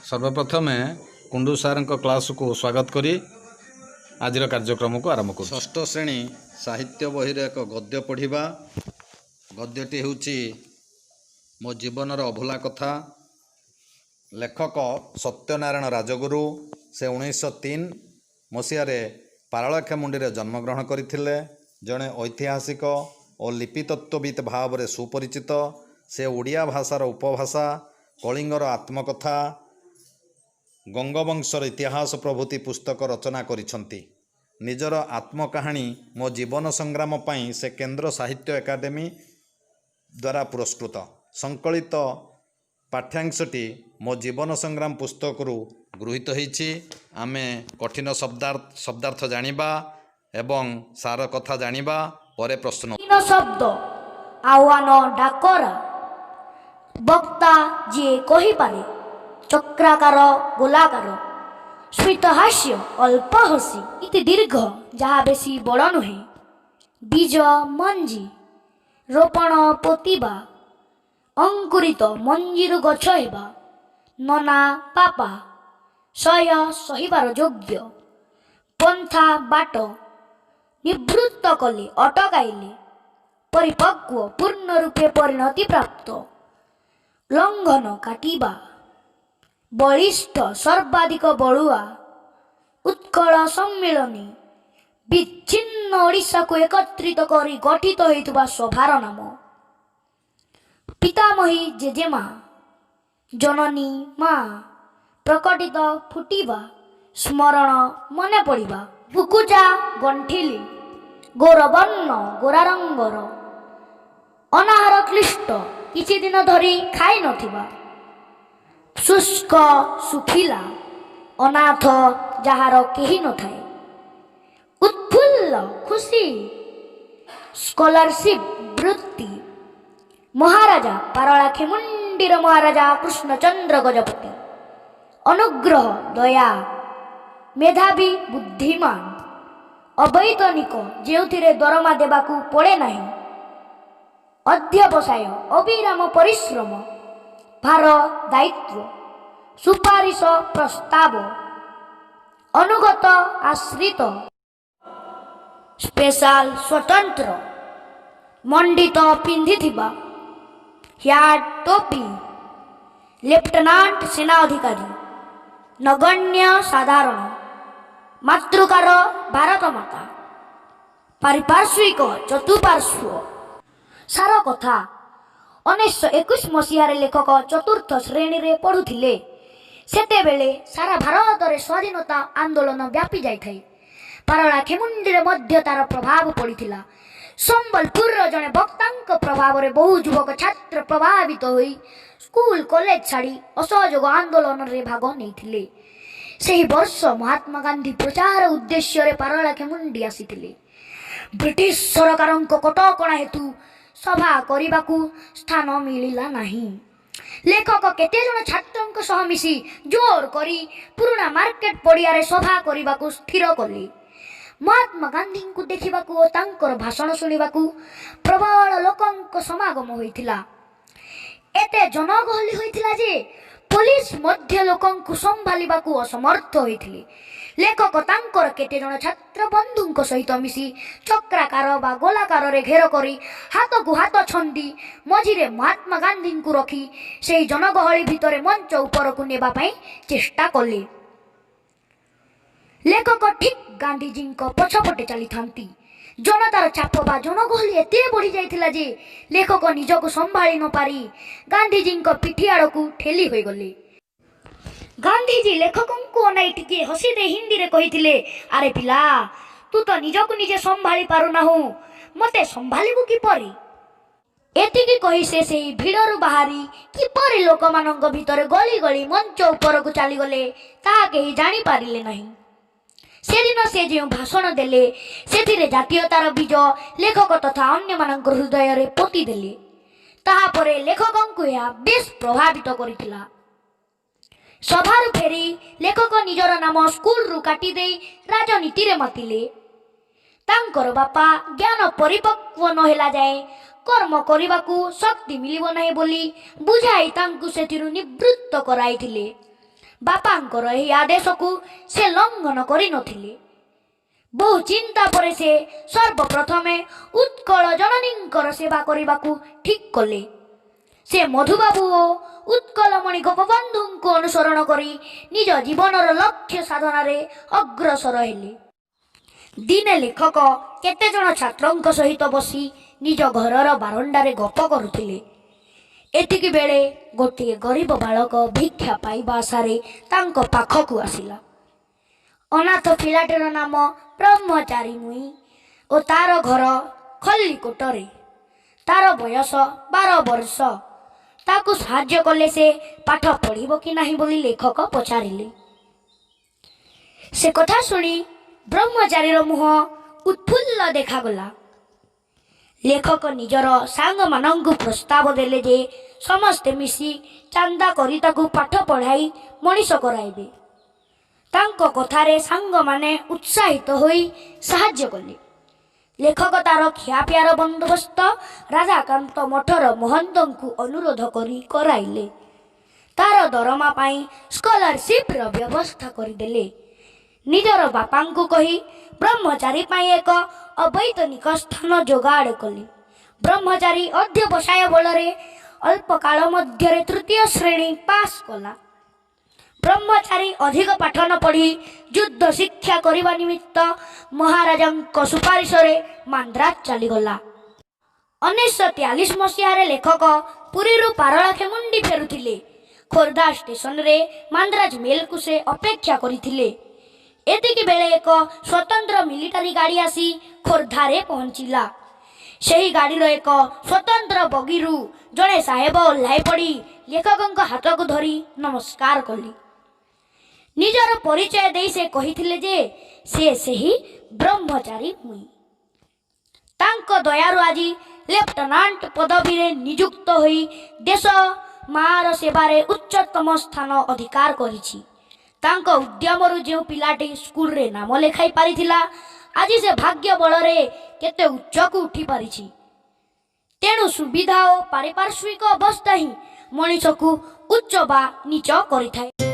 ସର୍ବପ୍ରଥମେ କୁଣ୍ଡୁ ସାର୍ଙ୍କ କ୍ଲାସକୁ ସ୍ୱାଗତ କରି ଆଜିର କାର୍ଯ୍ୟକ୍ରମକୁ ଆରମ୍ଭ କରୁଛୁ। ଷଷ୍ଠ ଶ୍ରେଣୀ ସାହିତ୍ୟ ବହିରେ ଏକ ଗଦ୍ୟ ପଢ଼ିବା। ଗଦ୍ୟଟି ହେଉଛି ମୋ ଜୀବନର ଅଭୁଲା କଥା। ଲେଖକ ସତ୍ୟନାରାୟଣ ରାଜଗୁରୁ। ସେ 1903 ମସିହାରେ ପାରଳାଖେମୁଣ୍ଡିରେ ଜନ୍ମଗ୍ରହଣ କରିଥିଲେ। ଜଣେ ଐତିହାସିକ ଓ ଲିପିତତ୍ତ୍ୱବିତ୍ ଭାବରେ ସୁପରିଚିତ। ସେ ଓଡ଼ିଆ ଭାଷାର ଉପଭାଷା, କଳିଙ୍ଗର ଆତ୍ମକଥା, ଗଙ୍ଗବଂଶର ଇତିହାସ ପ୍ରଭୃତି ପୁସ୍ତକ ରଚନା କରିଛନ୍ତି। ନିଜର ଆତ୍ମକାହାଣୀ ମୋ ଜୀବନ ସଂଗ୍ରାମ ପାଇଁ ସେ କେନ୍ଦ୍ର ସାହିତ୍ୟ ଏକାଡେମୀ ଦ୍ୱାରା ପୁରସ୍କୃତ। ସଂକଳିତ ପାଠ୍ୟାଂଶଟି ମୋ ଜୀବନ ସଂଗ୍ରାମ ପୁସ୍ତକରୁ ଗୃହୀତ ହେଇଛି। ଆମେ କଠିନ ଶବ୍ଦାର୍ଥ ଜାଣିବା ଏବଂ ସାର କଥା ଜାଣିବା ପରେ ପ୍ରଶ୍ନ। କଠିନ ଶବ୍ଦ, ଆହ୍ୱାନ, ଡାକରା। ବକ୍ତା, ଯିଏ କହିପାରେ। ଚକ୍ରାକାର, ଗୋଲାକାର। ସ୍ମିତହାସ୍ୟ, ଅଳ୍ପ ହସି। ଇତି ଦୀର୍ଘ, ଯାହା ବେଶୀ ବଡ଼ ନୁହେଁ। ବୀଜ, ମଞ୍ଜି। ରୋପଣ, ପୋତିବା। ଅଙ୍କୁରିତ, ମଞ୍ଜିରୁ ଗଛ ହେବା। ନନା, ବାପା। ସହ୍ୟ, ସହିବାର ଯୋଗ୍ୟ। ପନ୍ଥା, ବାଟ। ନିବୃତ୍ତ କଲେ, ଅଟକାଇଲେ। ପରିପକ୍ୱ, ପୂର୍ଣ୍ଣ ରୂପେ ପରିଣତି ପ୍ରାପ୍ତ। ଲଙ୍ଘନ, କାଟିବା। ବଳିଷ୍ଠ, ସର୍ବାଧିକ ବଳୁଆ। ଉତ୍କଳ ସମ୍ମିଳନୀ, ବିଚ୍ଛିନ୍ନ ଓଡ଼ିଶାକୁ ଏକତ୍ରିତ କରି ଗଠିତ ହୋଇଥିବା ସଭାର ନାମ। ପିତାମହୀ, ଜେଜେମା। ଜନନୀ, ମା। ପ୍ରକଟିତ, ଫୁଟିବା। ସ୍ମରଣ, ମନେ ପଡ଼ିବା। ବୁକୁଚା, ଗଣ୍ଠିଲି। ଗୌରବର୍ଣ୍ଣ, ଗୋରା ରଙ୍ଗର। ଅନାହାର କ୍ଲିଷ୍ଟ, କିଛି ଦିନ ଧରି ଖାଇନଥିବା। ଶୁଷ୍କ, ଶୁଖିଲା। ଅନାଥ, ଯାହାର କେହି ନଥାଏ। ଉତ୍ଫୁଲ୍ଲ, ଖୁସି। ସ୍କଲାରସିପ୍, ବୃତ୍ତି। ମହାରାଜା, ପାରଳାଖେମୁଣ୍ଡିର ମହାରାଜା କୃଷ୍ଣଚନ୍ଦ୍ର ଗଜପତି। ଅନୁଗ୍ରହ, ଦୟା। ମେଧାବୀ, ବୁଦ୍ଧିମାନ। ଅବୈତନିକ, ଯେଉଁଥିରେ ଦରମା ଦେବାକୁ ପଡ଼େ ନାହିଁ। ଅଧ୍ୟବସାୟ, ଅବିରାମ ପରିଶ୍ରମ। ଭାର, ଦାୟିତ୍ୱ। ସୁପାରିଶ, ପ୍ରସ୍ତାବ। ଅନୁଗତ, ଆଶ୍ରିତ। ସ୍ପେଶାଲ, ସ୍ୱତନ୍ତ୍ର। ମଣ୍ଡିତ, ପିନ୍ଧିଥିବା। ହ୍ୟାଟ୍, ଟୋପି। ଲେଫ୍ଟନାଣ୍ଟ, ସେନା ଅଧିକାରୀ। ନଗଣ୍ୟ, ସାଧାରଣ। ମାତୃକାର, ଭାରତ ମାତା। ପାରିପାର୍ଶ୍ୱିକ, ଚତୁଃପାର୍ଶ୍ୱ। ସାର କଥା, 1921 ମସିହାରେ ଲେଖକ ଚତୁର୍ଥ ଶ୍ରେଣୀରେ ପଢ଼ୁଥିଲେ। ସେତେବେଳେ ସାରା ଭାରତରେ ସ୍ୱାଧୀନତା ଆନ୍ଦୋଳନ ବ୍ୟାପି ଯାଇଥାଏ। ପାରଳାଖେମୁଣ୍ଡିରେ ମଧ୍ୟ ତାର ପ୍ରଭାବ ପଡ଼ିଥିଲା। ସମ୍ବଲପୁରର ଜଣେ ବକ୍ତାଙ୍କ ପ୍ରଭାବରେ ବହୁ ଯୁବକ ଛାତ୍ର ପ୍ରଭାବିତ ହୋଇ ସ୍କୁଲ କଲେଜ ଛାଡ଼ି ଅସହଯୋଗ ଆନ୍ଦୋଳନରେ ଭାଗ ନେଇଥିଲେ। ସେହି ବର୍ଷ ମହାତ୍ମା ଗାନ୍ଧୀ ପ୍ରଚାର ଉଦ୍ଦେଶ୍ୟରେ ପାରଳାଖେମୁଣ୍ଡି ଆସିଥିଲେ। ବ୍ରିଟିଶ ସରକାରଙ୍କ କଟକଣା ହେତୁ ସଭା କରିବାକୁ ସ୍ଥାନ ମିଳିଲା ନାହିଁ। ଲେଖକ କେତେଜଣ ଛାତ୍ରଙ୍କ ସହ ମିଶି ଜୋର କରି ପୁରୁଣା ମାର୍କେଟ ପଡ଼ିଆରେ ସଭା କରିବାକୁ ସ୍ଥିର କଲେ। ମହାତ୍ମା ଗାନ୍ଧୀଙ୍କୁ ଦେଖିବାକୁ ଓ ତାଙ୍କର ଭାଷଣ ଶୁଣିବାକୁ ପ୍ରବଳ ଲୋକଙ୍କ ସମାଗମ ହୋଇଥିଲା। ଏତେ ଜନଗହଳି ହୋଇଥିଲା ଯେ ପୋଲିସ ମଧ୍ୟ ଲୋକଙ୍କୁ ସମ୍ଭାଳିବାକୁ ଅସମର୍ଥ ହୋଇଥିଲେ। ଲେଖକ ତାଙ୍କର କେତେଜଣ ଛାତ୍ର ବନ୍ଧୁଙ୍କ ସହିତ ମିଶି ଚକ୍ରାକାର ବା ଗୋଲାକାରରେ ଘେର କରି, ହାତକୁ ହାତ ଛନ୍ଦି, ମଝିରେ ମହାତ୍ମା ଗାନ୍ଧୀଙ୍କୁ ରଖି ସେହି ଜନଗହଳି ଭିତରେ ମଞ୍ଚ ଉପରକୁ ନେବା ପାଇଁ ଚେଷ୍ଟା କଲେ। ଲେଖକ ଠିକ୍ ଗାନ୍ଧିଜୀଙ୍କ ପଛପଟେ ଚାଲିଥାନ୍ତି। ଜନତାର ଚାପ ବା ଜନଗହଳି ଏତେ ବଢ଼ି ଯାଇଥିଲା ଯେ ଲେଖକ ନିଜକୁ ସମ୍ଭାଳି ନ ପାରି ଗାନ୍ଧିଜୀଙ୍କ ପିଠି ଆଡ଼କୁ ଠେଲି ହୋଇଗଲେ। ଗାନ୍ଧିଜୀ ଲେଖକଙ୍କୁ ଅନାଇ ଟିକିଏ ହସିଦେଇ ହିନ୍ଦୀରେ କହିଥିଲେ, "ଆରେ ପିଲା, ତୁ ତ ନିଜକୁ ନିଜେ ସମ୍ଭାଳି ପାରୁନାହୁଁ, ମୋତେ ସମ୍ଭାଳିବୁ କିପରି?" ଏତିକି କହି ସେ ସେହି ଭିଡ଼ରୁ ବାହାରି କିପରି ଲୋକମାନଙ୍କ ଭିତରେ ଗଳି ଗଳି ମଞ୍ଚ ଉପରକୁ ଚାଲିଗଲେ, ତାହା କେହି ଜାଣିପାରିଲେ ନାହିଁ। ସେଦିନ ସେ ଯେଉଁ ଭାଷଣ ଦେଲେ, ସେଥିରେ ଜାତୀୟତାର ବୀଜ ଲେଖକ ତଥା ଅନ୍ୟମାନଙ୍କ ହୃଦୟରେ ପୋତି ଦେଲେ। ତାହାପରେ ଲେଖକଙ୍କୁ ଏହା ବେଶ୍ ପ୍ରଭାବିତ କରିଥିଲା। ସଭାରୁ ଫେରି ଲେଖକ ନିଜର ନାମ ସ୍କୁଲରୁ କାଟିଦେଇ ରାଜନୀତିରେ ମାତିଲେ। ତାଙ୍କର ବାପା ଜ୍ଞାନ ପରିପକ୍ୱ ନ ହେଲା ଯାଏ କର୍ମ କରିବାକୁ ଶକ୍ତି ମିଳିବ ନାହିଁ ବୋଲି ବୁଝାଇ ତାଙ୍କୁ ସେଥିରୁ ନିବୃତ୍ତ କରାଇଥିଲେ। ବାପାଙ୍କର ଏହି ଆଦେଶକୁ ସେ ଲଙ୍ଘନ କରିନଥିଲେ। ବହୁ ଚିନ୍ତା ପରେ ସେ ସର୍ବପ୍ରଥମେ ଉତ୍କଳ ଜନନୀଙ୍କର ସେବା କରିବାକୁ ଠିକ୍ କଲେ। ସେ ମଧୁବାବୁ ଓ ଉତ୍କଳମଣି ଗୋପବନ୍ଧୁଙ୍କୁ ଅନୁସରଣ କରି ନିଜ ଜୀବନର ଲକ୍ଷ୍ୟ ସାଧନାରେ ଅଗ୍ରସର ହେଲେ। ଦିନେ ଲେଖକ କେତେଜଣ ଛାତ୍ରଙ୍କ ସହିତ ବସି ନିଜ ଘରର ବାରଣ୍ଡାରେ ଗପ କରୁଥିଲେ। ଏତିକି ବେଳେ ଗୋଟିଏ ଗରିବ ବାଳକ ଭିକ୍ଷା ପାଇବା ଆଶାରେ ତାଙ୍କ ପାଖକୁ ଆସିଲା। ଅନାଥ ପିଲାଟିର ନାମ ବ୍ରହ୍ମଚାରୀ ମୁଇଁ ଓ ତାର ଘର ଖଲ୍ଲିକୋଟରେ। ତାର ବୟସ 12 ବର୍ଷ। ତାକୁ ସାହାଯ୍ୟ କଲେ ସେ ପାଠ ପଢ଼ିବ କି ନାହିଁ ବୋଲି ଲେଖକ ପଚାରିଲେ। ସେ କଥା ଶୁଣି ବ୍ରହ୍ମଚାରୀର ମୁହଁ ଉତ୍ଫୁଲ୍ଲ ଦେଖାଗଲା। ଲେଖକ ନିଜର ସାଙ୍ଗମାନଙ୍କୁ ପ୍ରସ୍ତାବ ଦେଲେ ଯେ ସମସ୍ତେ ମିଶି ଚାନ୍ଦା କରି ତାକୁ ପାଠ ପଢ଼ାଇ ମଣିଷ କରାଇବେ। ତାଙ୍କ କଥାରେ ସାଙ୍ଗମାନେ ଉତ୍ସାହିତ ହୋଇ ସାହାଯ୍ୟ କଲେ। ଲେଖକ ତାର ଖିଆପିଆର ବନ୍ଦୋବସ୍ତ ରାଧାକାନ୍ତ ମଠର ମହନ୍ତଙ୍କୁ ଅନୁରୋଧ କରି କରାଇଲେ। ତାର ଦରମା ପାଇଁ ସ୍କଲାରସିପ୍ର ବ୍ୟବସ୍ଥା କରିଦେଲେ। ନିଜର ବାପାଙ୍କୁ କହି ବ୍ରହ୍ମଚାରୀ ପାଇଁ ଏକ ଅବୈତନିକ ସ୍ଥାନ ଯୋଗାଡ଼ କଲେ। ବ୍ରହ୍ମଚାରୀ ଅଧ୍ୟବସାୟ ବଳରେ ଅଳ୍ପ କାଳ ମଧ୍ୟରେ ତୃତୀୟ ଶ୍ରେଣୀ ପାସ୍ କଲା। ବ୍ରହ୍ମଚାରୀ ଅଧିକ ପାଠ ନ ପଢ଼ି ଯୁଦ୍ଧ ଶିକ୍ଷା କରିବା ନିମିତ୍ତ ମହାରାଜାଙ୍କ ସୁପାରିଶରେ ମାନ୍ଦ୍ରାଜ ଚାଲିଗଲା। 1943 ମସିହାରେ ଲେଖକ ପୁରୀରୁ ପାରଳାଖେମୁଣ୍ଡି ଫେରୁଥିଲେ। ଖୋର୍ଦ୍ଧା ଷ୍ଟେସନରେ ମାନ୍ଦ୍ରାଜ ମେଲ୍କୁ ସେ ଅପେକ୍ଷା କରିଥିଲେ। ଏତିକି ବେଳେ ଏକ ସ୍ୱତନ୍ତ୍ର ମିଲିଟାରୀ ଗାଡ଼ି ଆସି ଖୋର୍ଦ୍ଧାରେ ପହଞ୍ଚିଲା। ସେହି ଗାଡ଼ିର ଏକ ସ୍ୱତନ୍ତ୍ର ବଗିରୁ ଜଣେ ସାହେବ ଓହ୍ଲାଇ ପଡ଼ି ଲେଖକଙ୍କ ହାତକୁ ଧରି ନମସ୍କାର କଲେ। ନିଜର ପରିଚୟ ଦେଇ ସେ କହିଥିଲେ ଯେ ସେ ସେହି ବ୍ରହ୍ମଚାରୀ ମୁଇଁ। ତାଙ୍କ ଦୟାରୁ ଆଜି ଲେଫ୍ଟନାଣ୍ଟ ପଦବୀରେ ନିଯୁକ୍ତ ହୋଇ ଦେଶ ମାର ସେବାରେ ଉଚ୍ଚତମ ସ୍ଥାନ ଅଧିକାର କରିଛି। ତାଙ୍କ ଉଦ୍ୟମରୁ ଯେଉଁ ପିଲାଟି ସ୍କୁଲରେ ନାମ ଲେଖାଇ ପାରିଥିଲା, ଆଜି ସେ ଭାଗ୍ୟ ବଳରେ କେତେ ଉଚ୍ଚକୁ ଉଠି ପାରିଛି। ତେଣୁ ସୁବିଧା ଓ ପାରିପାର୍ଶ୍ୱିକ ଅବସ୍ଥା ହିଁ ମଣିଷକୁ ଉଚ୍ଚ ବା ନୀଚ କରିଥାଏ।